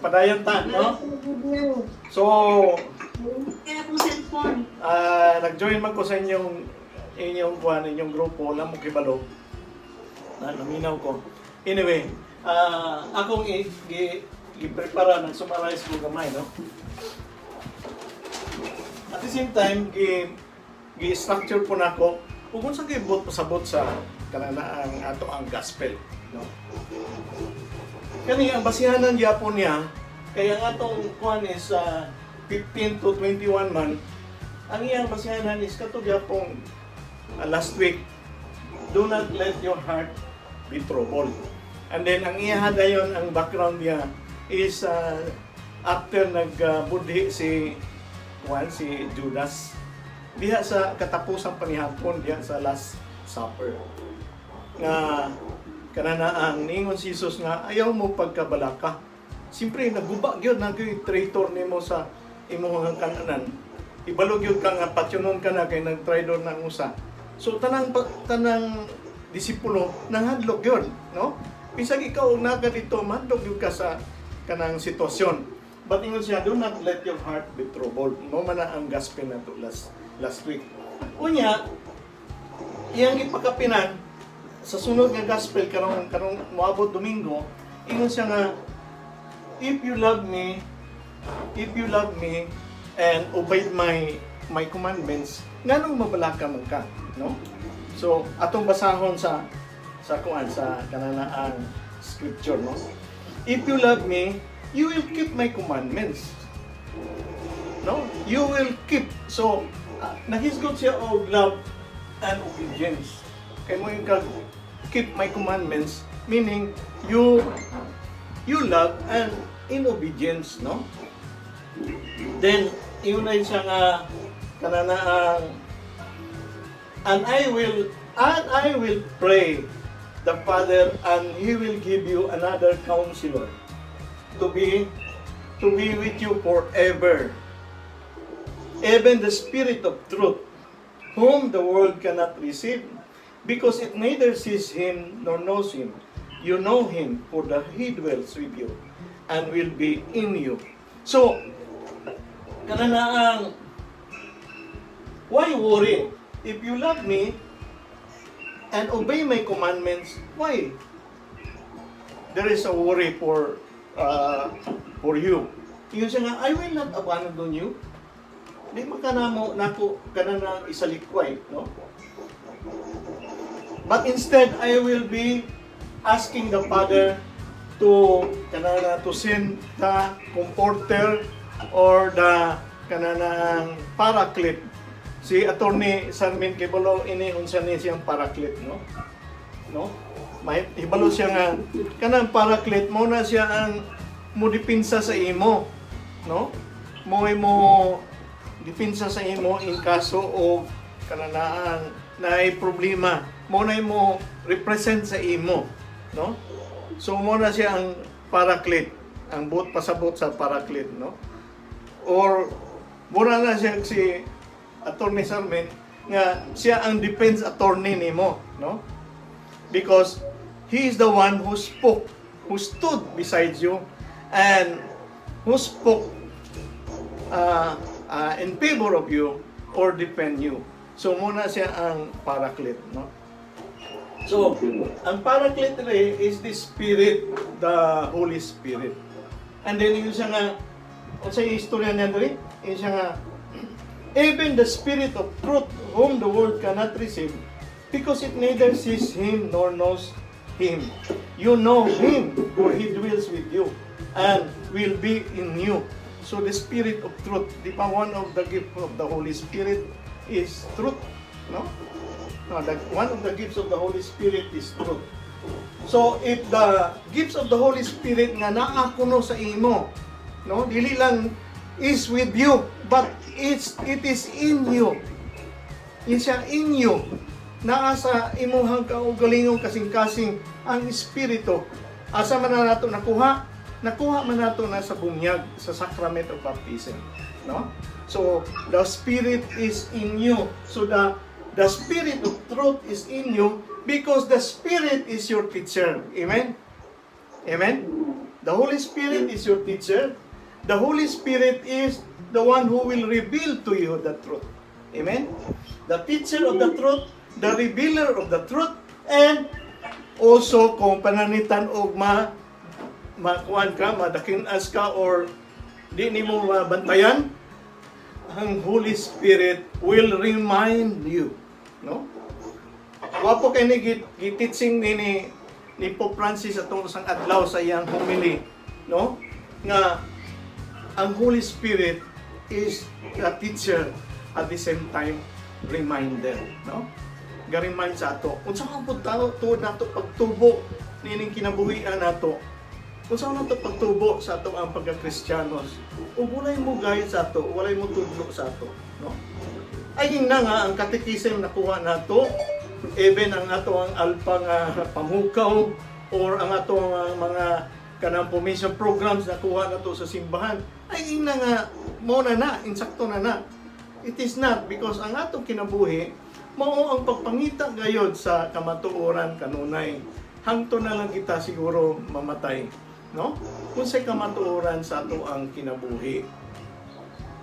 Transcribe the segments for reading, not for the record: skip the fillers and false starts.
Padayon ta, no? So, Kaya akong cellphone. Nag-join man ko sa inyong kuan, inyong grupo, wala mo kibalo. Na naminaw ko. Anyway, akong i-prepara nag summarize ko gamay, no? At the same time, gi structure po nako ug unsa kay buot pasabot sa kanana ang ato ang gospel, no? Kani ang basihanan gyapon niya kay ang atong kuan is 15 to 21 man. Ang iyang basihanan is kato gyapong last week, "Do not let your heart be troubled." And then ang iya dayon, ang background niya is after nagbudhi si kuan, si Judas, diha sa katapusan panihapon, diha sa Last Supper, nga kanana ang niingon si Jesus nga ayaw mo pagkabalaka. Siyempre naguba gyud na gyud traitor nimo sa imong kananan. Ibalo gyud ka nga patyonon ka na kay nagtraidor na ang usa. So tanang disipulo nanghadlok gyud, no? Bisag ikaw og naga dito, mahadlok gyud ka sa kanang sitwasyon. But ingon siya, "Do not let your heart be troubled." Mao man na ang gospel nato last last week. Unya, iyang gipakapinan sa sunod nga gospel karong moabot Domingo, ingon siya nga, "If you love me, if you love me and obey my commandments, nganong mabalaka man ka?" No? So atong basahon sa kuan, sa kananaang scripture, no? "If you love me, you will keep my commandments." No? You will keep. So, nahisgot siya og love and obedience. Kay mo yung kag "keep my commandments," meaning you love and in obedience, no? Then, yun na siya nga kananaang "And I will pray the Father and he will give you another counselor to be with you forever, even the Spirit of truth, whom the world cannot receive, because it neither sees him nor knows him. You know him, for the he dwells with you and will be in you." So, kananaang, why worry? If you love me and obey my commandments, why there is a worry for you? Yun siya nga, "I will not abandon you." Di man ka namo nako kana na isalikway, no? "But instead, I will be asking the Father to kanana to send the Comforter or the kananang Paraclete." Si Attorney Sarmin Kibalo ini unsa ni siyang Paraclete, no? No? May hibalo siya nga kanang Paraclete mo na siya ang mo dipinsa sa imo, no? Mo dipinsa sa imo in kaso o kananaan naay problema, mo na mo represent sa imo, no? So mo na siya ang Paraclete, ang buot pasabot sa Paraclete, no? Or mura na siya si Attorney Sarmen nga siya ang defense attorney nimo, no? Because he is the one who spoke, who stood beside you and who spoke in favor of you or defend you. So muna siya ang Paraclete, no? So, ang Paraclete rin is the Spirit, the Holy Spirit. And then yun siya nga, sa istorya niya diri, yun siya nga, "Even the Spirit of truth, whom the world cannot receive, because it neither sees him nor knows him. You know him, for he dwells with you and will be in you." So the Spirit of truth, di ba one of the gift of the Holy Spirit is truth, no? No, one of the gifts of the Holy Spirit is truth. So if the gifts of the Holy Spirit nga naa kuno sa imo, no, dili lang is with you, but it is in you. Yun siya in you. Naa sa imuhang kaugalingong kasing-kasing ang Espiritu. Asa man na nato nakuha? Nakuha man nato na sa bunyag, sa sacrament of baptism. No? So, the Spirit is in you. So, the Spirit of truth is in you because the Spirit is your teacher. Amen? Amen? The Holy Spirit is your teacher. The Holy Spirit is the one who will reveal to you the truth. Amen? The teacher of the truth, the revealer of the truth, and also kung pananitan og ma makuan ka, madakinas ka, or di nimo mabantayan, ang Holy Spirit will remind you. No? Wapo kay ni giteaching ni Pope Francis atong usang adlaw sa iyang homily, no? Nga ang Holy Spirit is the teacher, at the same time reminder, no? Ga-remind sa ato. Unsa man pud tao tuod nato pagtubo nining kinabuhian nato? Unsa man nato pagtubo sa ato ang pagka-Kristiyanos? Ug walay mo guide sa ato, walay mo tudlo sa ato, no? Ay na nga ang catechism nakuha nato, even ang ato ang alpha nga pamukaw or ang ato ang mga kanang formation programs nakuha nato sa simbahan, ay ingna nga mo na na, insakto na na. It is not, because ang atong kinabuhi mao ang pagpangita gayod sa kamatuoran kanunay. Hangto na lang kita siguro mamatay, no? Unsay kamatuoran sa ato ang kinabuhi?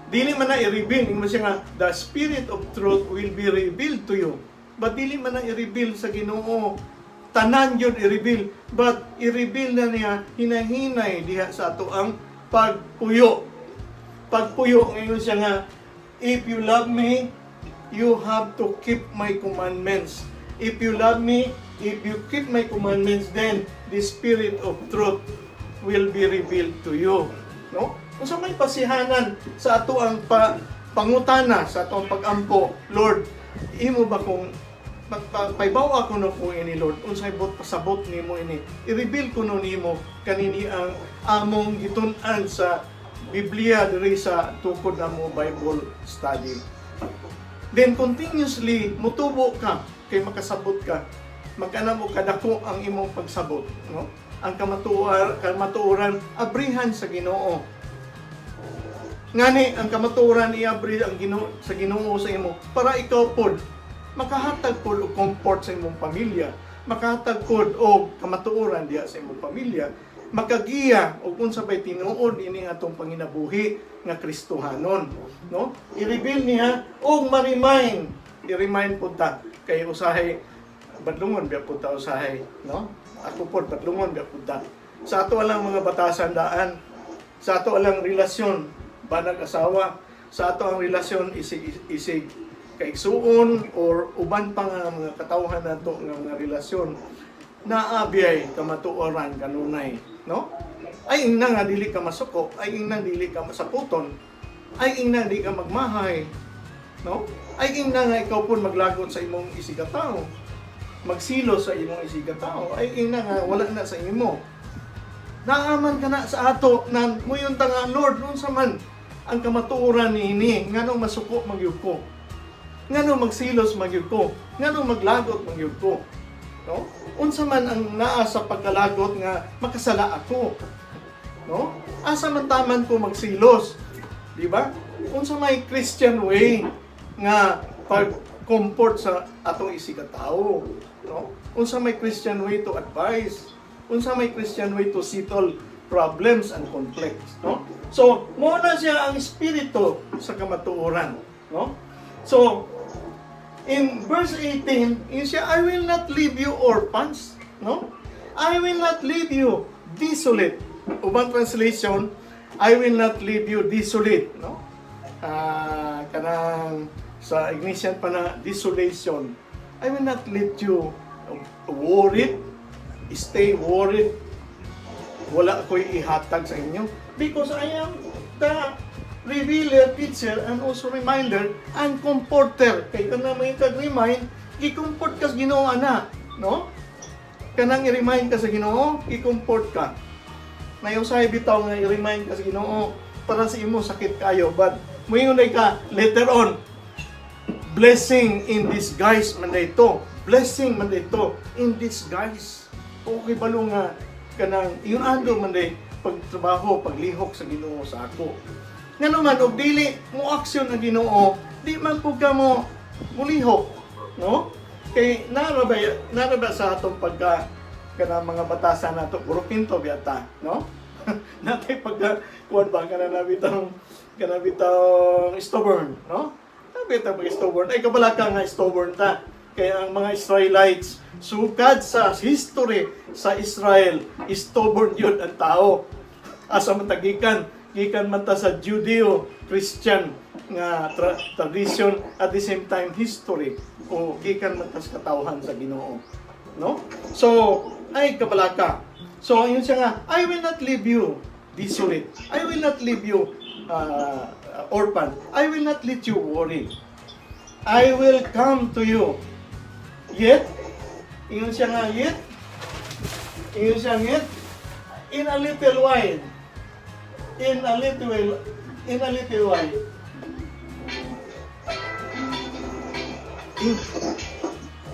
Dili man na i-reveal, ingon siya nga the Spirit of truth will be revealed to you. But dili man na i-reveal sa Ginoo tanan yun i-reveal, but i-reveal na niya hinahinay diha sa ato ang pagpuyo. Pagpuyo, ngayon siya nga, "If you love me, you have to keep my commandments. If you love me, if you keep my commandments, then the Spirit of truth will be revealed to you." No? Unsa may pasihanan sa ato ang pangutana sa ato ang pagampo, "Lord, imo ba kung paybaw ako no kung ini, Lord, unsay buot pasabot nimo ini? I-reveal ko no nimo kanini ang among gitun-an sa Biblia diri sa tukod na mo Bible study." Then continuously mutubo ka kay makasabot ka. Magkana mo kadako ang imong pagsabot, no? Ang kamatuoran abrihan sa Ginoo. Ngani ang kamatuoran iabri ang Ginoo sa Ginoo sa imo para ikaw pod makahatag pod og comfort sa imong pamilya, makahatag pod og kamatuoran diha sa imong pamilya, makagiya og unsa bay tinuod ini atong panginabuhi nga Kristohanon, no? I-reveal niya og ma-remind, i-remind pud ta kay usahay badlungon biya pud ta usahay, no? Ako pod badlungon biya pud ta. Sa ato lang mga batasan daan, sa ato lang relasyon banag asawa, sa ato ang relasyon isig isig kaigsuon or uban pa nga mga katawhan nato nga mga relasyon, naa biyay kamatuoran kanunay, no? Ay ingna nga dili ka masuko, ay ingna dili ka masaputon, ay ingna di ka magmahay, no? Ay ingna nga ikaw pud maglagot sa imong isigkatawo, magsilo sa imong isigkatawo, ay ingna nga wala na sa imo. Naaman ka na sa ato na muyon ta nga, "Lord, unsa man ang kamatuoran niini? Ngano masuko magyud ko? Ngano magsilos magyud ko? Ngano maglagot magyud ko?" No? Unsa man ang naa sa pagkalagot nga makasala ako? No? Asa man taman ko magsilos? Di ba? Unsa may Christian way nga pag comfort sa atong isigkatawo? No? Unsa may Christian way to advise? Unsa may Christian way to settle problems and conflicts, no? So, mo na siya ang espiritu sa kamatuoran, no? So, in verse 18, yun siya, "I will not leave you orphans," no? "I will not leave you desolate." Ubang translation, "I will not leave you desolate," no? Ah, kanang sa Ignatian pa na desolation. "I will not let you worried, stay worried. Wala ko'y ihatag sa inyo because I am the revealer, teacher, and also reminder and comforter." Kay kanang may kag-remind, gi-comfort ka sa Ginoo ana, no? Kanang i-remind ka sa Ginoo, i-comfort ka. Nayusahay bitaw nga i-remind ka sa Ginoo para sa imo sakit kayo, but muingon ka later on, blessing in disguise man ito. Blessing man ito in disguise. Okay balo nga kanang iyon ando man day pagtrabaho, paglihok sa Ginoo sa ako. Ngano man og dili mo aksyon ang Ginoo, di man pud ka mo mulihok, no? Kay nara ba sa atong pagka kanang mga batasan nato, puro pinto biyata, no? Natay pagka kuan ba kana bitang stubborn, no? Bitang pag stubborn. Ay, kabalaka nga stubborn ta. Kaya ang mga Israelites, sukad sa history sa Israel, stubborn yun ang tao. Asa man ta gikan? Gikan man ta sa Judeo-Christian nga tradition, at the same time history, o gikan man ta sa katawhan sa Ginoo. No? So, ay kabalaka. So, ayun siya nga, "I will not leave you desolate. I will not leave you orphan. I will not let you worry. I will come to you." Yet, ingon siya nga, yet, ingon siya, yet, in a little while, in a little while, in a little while,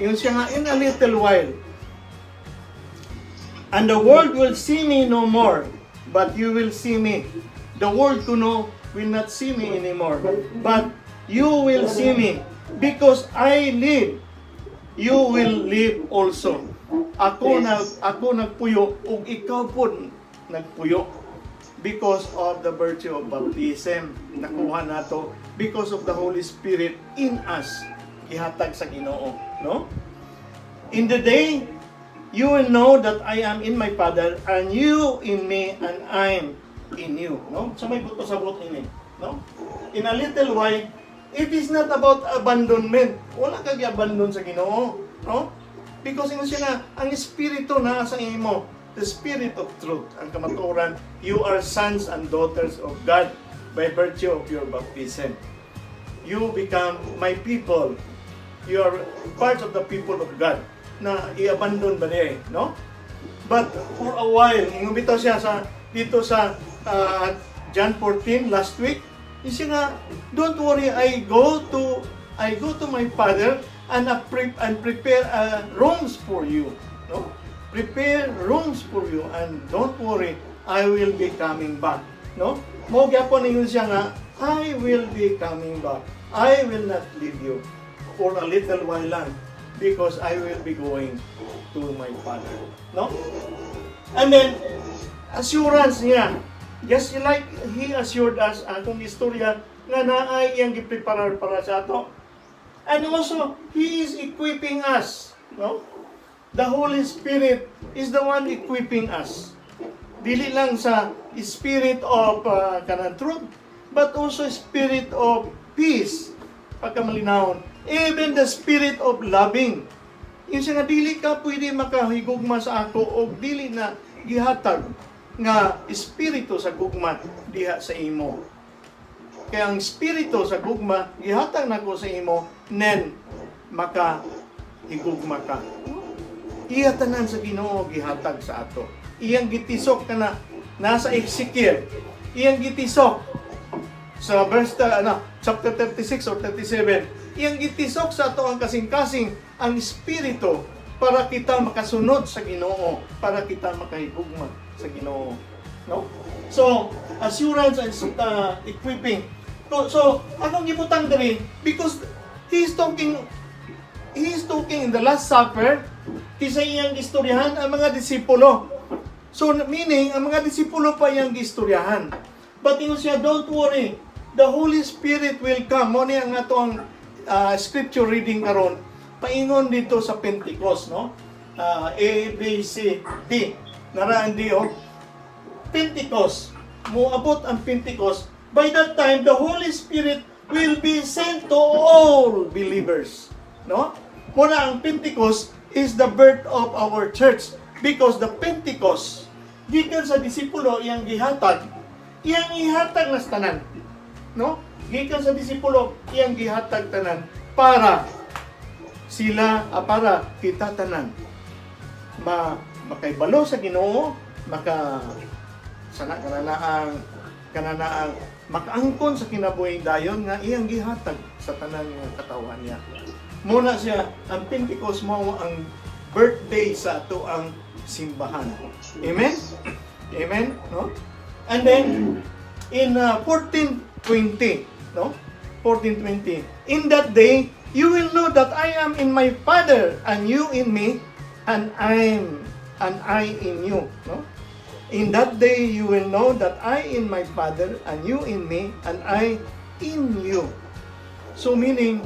ingon siya nga, in a little while, and the world will see me no more, but you will see me. The world kuno will not see me anymore, but you will see me because I live. You will live also. Ako na ako nagpuyo ug ikaw pud nagpuyo because of the virtue of baptism nakuha nato because of the Holy Spirit in us, gihatag sa Ginoo, no? In the day you will know that I am in my Father and you in me and I'm in you, no? So may buto sa buot ini, no? In a little while, it is not about abandonment. Wala ka gi-abandon sa Ginoo, no? Because ingon siya nga ang espiritu naa sa imo, the spirit of truth, ang kamatuoran. You are sons and daughters of God by virtue of your baptism. You become my people. You are part of the people of God na i-abandon ba niya eh, no? But for a while, ingon bitaw siya sa dito sa John 14 last week, siya nga, "Don't worry, I go to my Father and prepare rooms for you." No? Prepare rooms for you and don't worry, I will be coming back. No? Mo gyapon ingon siya nga, "I will be coming back. I will not leave you for a little while lang because I will be going to my Father." No? And then, assurance niya. Just like He assured us, akong istorya, nga naay iyang gipreparar para sa ato. And also, He is equipping us. No? The Holy Spirit is the one equipping us. Dili lang sa spirit of kanang truth, but also spirit of peace. Pagkamalinawon. Even the spirit of loving. Yung siya nga dili ka pwede makahigugma sa ako o dili na gihatag nga espiritu sa gugma diha sa imo. Kaya ang espiritu sa gugma gihatag nako sa imo, nen maka higugma ka. Iya tanan sa Ginoo gihatag sa ato. Iyang gitisok ka na nasa Ezekiel. Iyang gitisok sa verse ano, chapter 36 or 37. Iyang gitisok sa ato ang kasing-kasing ang espiritu para kita makasunod sa Ginoo, para kita makahigugma sa Ginoo. No? So, assurance and equipping. So, akong gibutang diri because he's talking in the Last Supper, kisa iyang istoryahan ang mga disipulo. So, meaning, ang mga disipulo pa iyang gistoryahan. But ingon siya, "Don't worry, the Holy Spirit will come." Mo ni ang ato ang scripture reading karon paingon dito sa Pentecost, no? A, B, C, D. Naraan di, oh. Pentecost. Muabot ang Pentecost. By that time, the Holy Spirit will be sent to all believers. No? Muna ang Pentecost is the birth of our church because the Pentecost, gikan sa disipulo iyang gihatag, iyang ihatag nas tanan. No? Gikan sa disipulo iyang gihatag tanan para sila para kita tanan ma makaibalo sa Ginoo, maka sana kanana ang makaangkon sa kinabuhing dayon nga iyang gihatag sa tanan nga katawhan niya. Muna siya ang Pentecost mo ang birthday sa ato ang simbahan. Amen? Amen, no? And then in 1420, no? 1420. "In that day, you will know that I am in my Father and you in me and I in you," no? "In that day you will know that I in my Father, and you in me, and I in you." So meaning,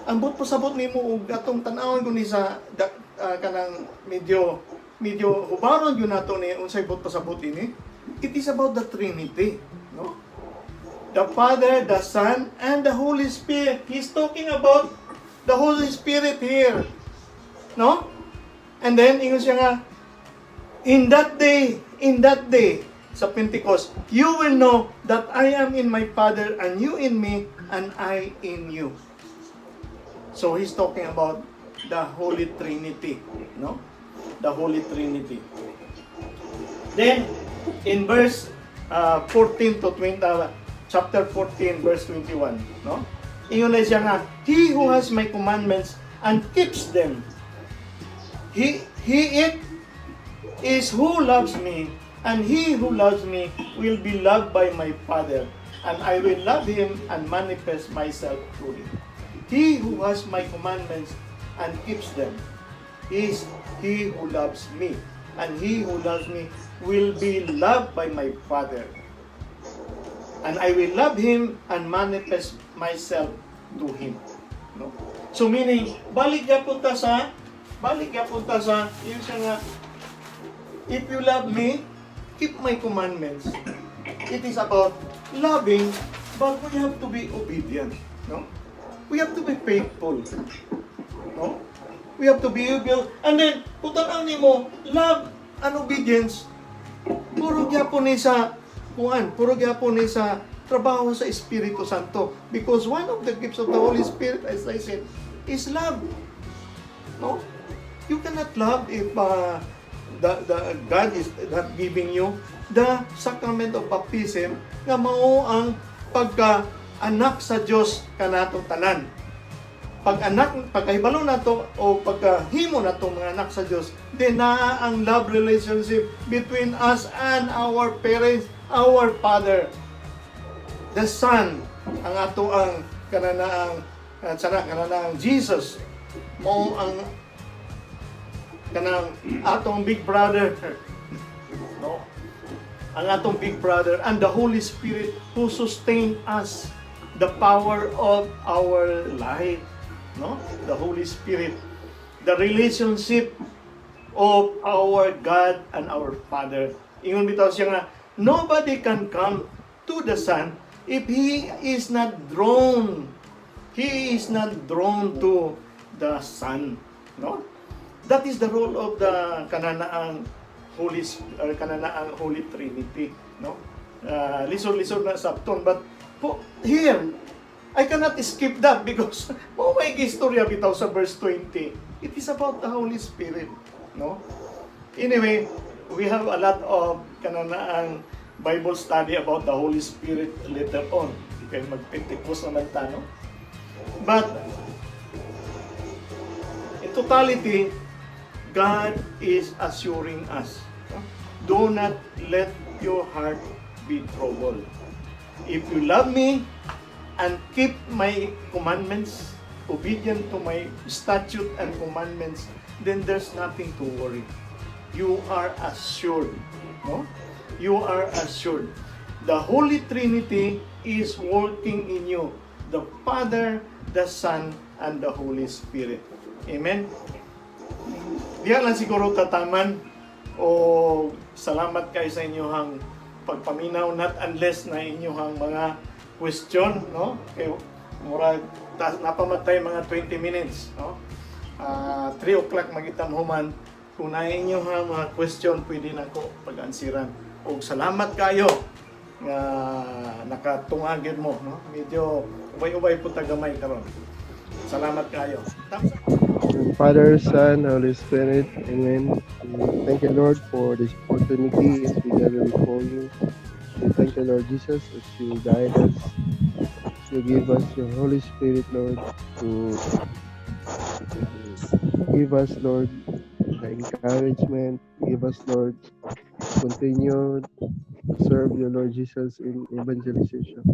ang buot pasabot nimo og atong tan-awon ko ni sa da, kanang medyo medyo hubaron gyud nato ni unsay buot pasabot ini. It is about the Trinity, no? The Father, the Son, and the Holy Spirit. He's talking about the Holy Spirit here. No? And then, ingon siya nga, in that day, sa Pentecost, you will know that I am in my Father, and you in me, and I in you. So he's talking about the Holy Trinity, no? The Holy Trinity. Then, in verse 14 to 20, chapter 14, verse 21, no? Ingon na siya nga, "He who has my commandments and keeps them, he it is who loves me, and he who loves me will be loved by my Father, and I will love him and manifest myself to him." He who has my commandments and keeps them is he who loves me, and he who loves me will be loved by my Father. And I will love him and manifest myself to him. No? So meaning, balik gyapon ta sa, ingon siya nga, "If you love me, keep my commandments." It is about loving, but we have to be obedient. No? We have to be faithful. No? We have to be obedient. And then, kung tan-aw nimo, love and obedience, puro gyapon ni sa kuan, puro gyapon ni sa trabaho sa Espiritu Santo. Because one of the gifts of the Holy Spirit, as I said, is love. No? You cannot love if the God is not giving you the sacrament of baptism nga mao ang pagka anak sa Dios kanatong tanan. Pag anak, pagkahibalo nato o pagkahimo nato mga anak sa Dios, then naa ang love relationship between us and our parents, our Father. The Son, ang ato ang kananaang sana kananaang Jesus mao ang kanang atong big brother, no? Ang atong big brother and the Holy Spirit who sustain us, the power of our life, no? The Holy Spirit, the relationship of our God and our Father. Ingon bitaw siya nga, "Nobody can come to the Son if he is not drawn." He is not drawn to the Son, no? That is the role of the kananaang Holy kananaang Holy Trinity, no? Lisod-lisod na sabton, but po, here I cannot skip that because mao may istorya bitaw sa verse 20. It is about the Holy Spirit, no? Anyway, we have a lot of kananaang Bible study about the Holy Spirit later on. Kay mag-Pentecost naman ta, no? But in totality, God is assuring us, no? Do not let your heart be troubled. If you love me and keep my commandments, obedient to my statute and commandments, then there's nothing to worry. You are assured. No? You are assured. The Holy Trinity is working in you. The Father, the Son, and the Holy Spirit. Amen? Diha lang siguro tataman o salamat kay sa inyong pagpaminaw, not unless na inyong mga question, no? Kay murag napamatay mga 20 minutes, no? 3 o'clock magitam human. Kung na inyong mga question, pwede na ko pag-ansiran. Og salamat kayo nga nakatungagin mo, no? Medyo ubay-ubay po tagamay karon. Salamat kayo. Thumbs up. Father, Son, Holy Spirit. Amen. Thank you, Lord, for this opportunity as we gather before you. We thank you, Lord Jesus, as you guide us, as you give us your Holy Spirit, Lord, to give us, Lord, the encouragement, give us, Lord, continue to serve you, Lord Jesus, in evangelization.